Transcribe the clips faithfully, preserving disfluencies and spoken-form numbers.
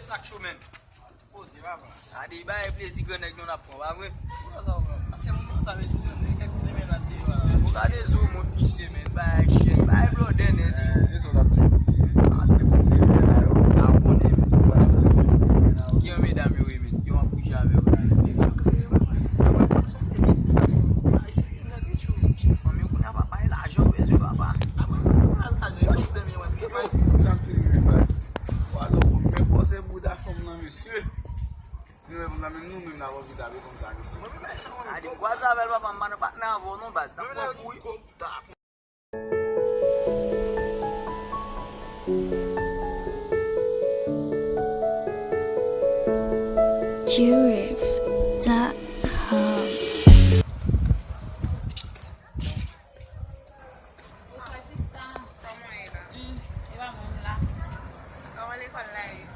Sak cho, menn. Poze, papa. Gade, bay plezi grannèg nou n ap pran, pa vre? Ou gade zo mont misye, menn, bay chèn, bay blòdè nèt. Gen yon medam yo ye, menn, gen yon ap kouche avè yo la. Fanm yo kounye a, papa, e lajan yo bezwen, papa. Sa m te rele baz. Wala, men kòse bouda fanm nan, mesye. Si nou wè fanm nan, menm nou menm n ap anvi tape fanm sa, mesye. Gade, m kwaze avè l, papa, m pa nan patnè avè w non, baz. N ap pran kou, wi. Jurif dot com. Bonswa sista. Kòman w ye la? Hmm, e pa mwen m la. Kòman lekòl la ye?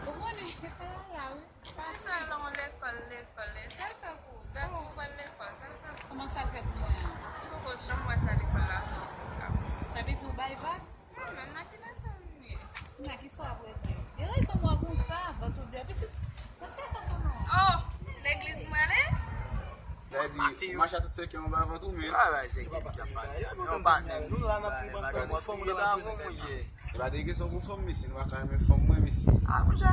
Ou konnen, lekòl la la, wi. Chita la, lekòl, lekòl, lekòl. Sa l fè pou ou? Dat ou pral lekòl, sa l fè pou ou? Kòman sa l fè pou mwen an? M poko janm wè sa lekòl la fè pou ou la. Sa vle di ou bay vag? Mwen menm nan ki lekòl m ye? Nan ki sa w ap regle? Gen rezon mwen konsa, vant ou dè pitit. Nan chèche tonton non. Oh, legliz m prale? Sa di, ou mache a tout sèkèy anba vant ou, men. Ah, bay sèkèy, misye ap pale. Yon patnè, nou la nan privan fanm, fanm yo la. E pa de kesyon pou fanm, mesye, nou pa ka renmen fanm mwen, mesye. Ah, monchè.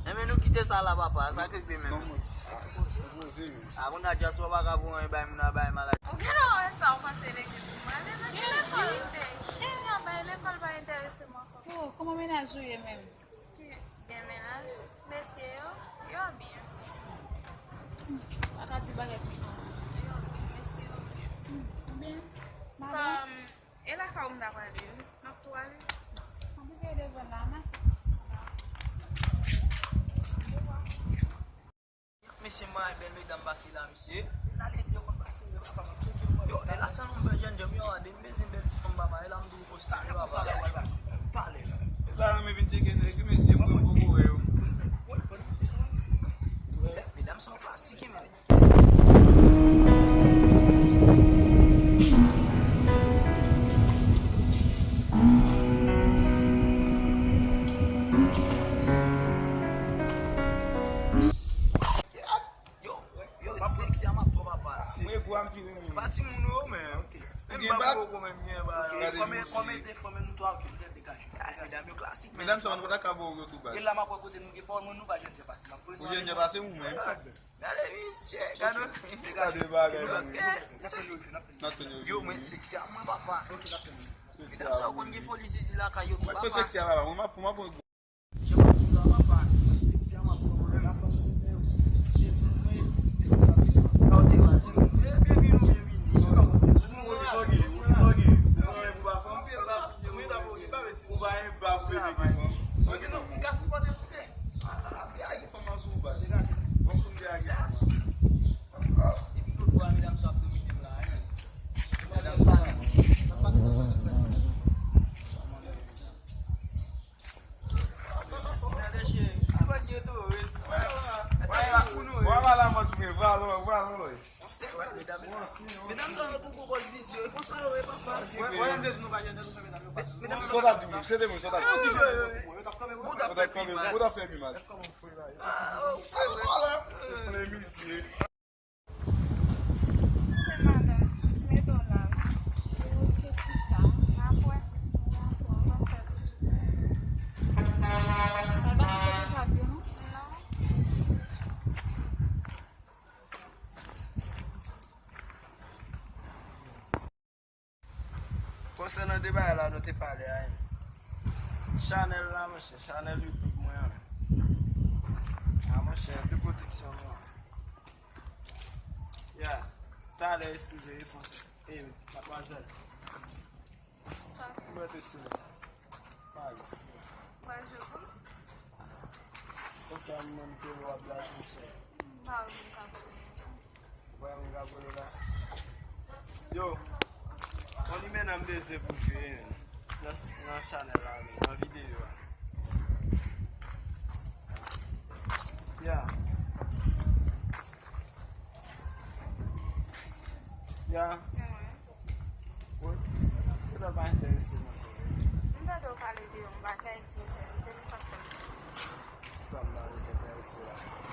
Enben, nou kite sa la, papa, sa k regle menm. Non, mwen. Ah, poze, men. Ah, moun nan dyaspora pa ka voye bay moun nan bay maladi. Ou genlè wè sa, ou panse legliz ou prale? Nan ki lekòl ou te? Kenya bay lekòl pa enterese m ankò. Oh, kòman mennaj ou ye menm? Ki byen mennaj? Mesye yo, yo byen. Hmm, pa ka di bagay konsa. Yo byen, mesye yo byen. Hmm, byen. Madan? Kòm, e lakay ou m ta prale, wi. M ap tou ale. Ann rive devan la, mache. Mesye, m wè bèl medam pase la, mesye. Yo, e la san nonm bèl jèn janm yo, de m bezwen bèl ti fanm papa, e la m di w konsta yo papa. Talè. E pa renmen vin tcheke nèg, wi, mesye, mwen poko wè yo. Sèt medam sa yo klasik, men. Yo, yo, ti seksi a m ap pran papa. Mwen gwo a m ki renmen. Pa timoun yo, men. Menm bab poko menm gen ba. Kòm, kòm e de fanm nou twa, ok, nou degaje. Medam yo klasik, men. Medam sa, nou pa ta ka ba w yo tou baz. E la m ap wè kote nou gen pawòl, mwen nou pa jwenn jan pase. M ap voye nou. Ou jwenn jan pase ou menm? Gade misye, gade. Gade bagay. N ap tann yo. Yo, men seksi a mwen papa. Medam sa yo konn gen foli zizi lakay yo tou papa. Seksi a papa, mwen m ap, mwen m ap Medam sa yo tou gwo pòz vizye, e konsa yo ye papa. Medam sa yo. Sòt ap di mwen, se de mwen, sòt ap di mwen. Bouda fè pi mal. Bouda fè pi mal. Ah, oh, oh, oh. Konsènan de bagay la nou te pale a, chanèl la, monchè, chanèl YouTube mwen an. A, monchè, de pwodiksyon mwen an. Ya, talè, eskize, e fon, e, madmwazèl. Ou mete sou mwen. Pale. Pral jwe pou? Konsa, m menm ke w ap blaze, monchè. M pa wè m ka konnen. Ou pa wè m ka konnen la. Yo, yon limena m bezwen pou jwe, men. Nan, nan chanèl la, men, nan videyo a. Ya. Ya. Wi. Se lè pa enterese mwen. M tande w pale de yon bagay ki enterese m, sa k fè m. Sa m ba nou kèk ayisyen la.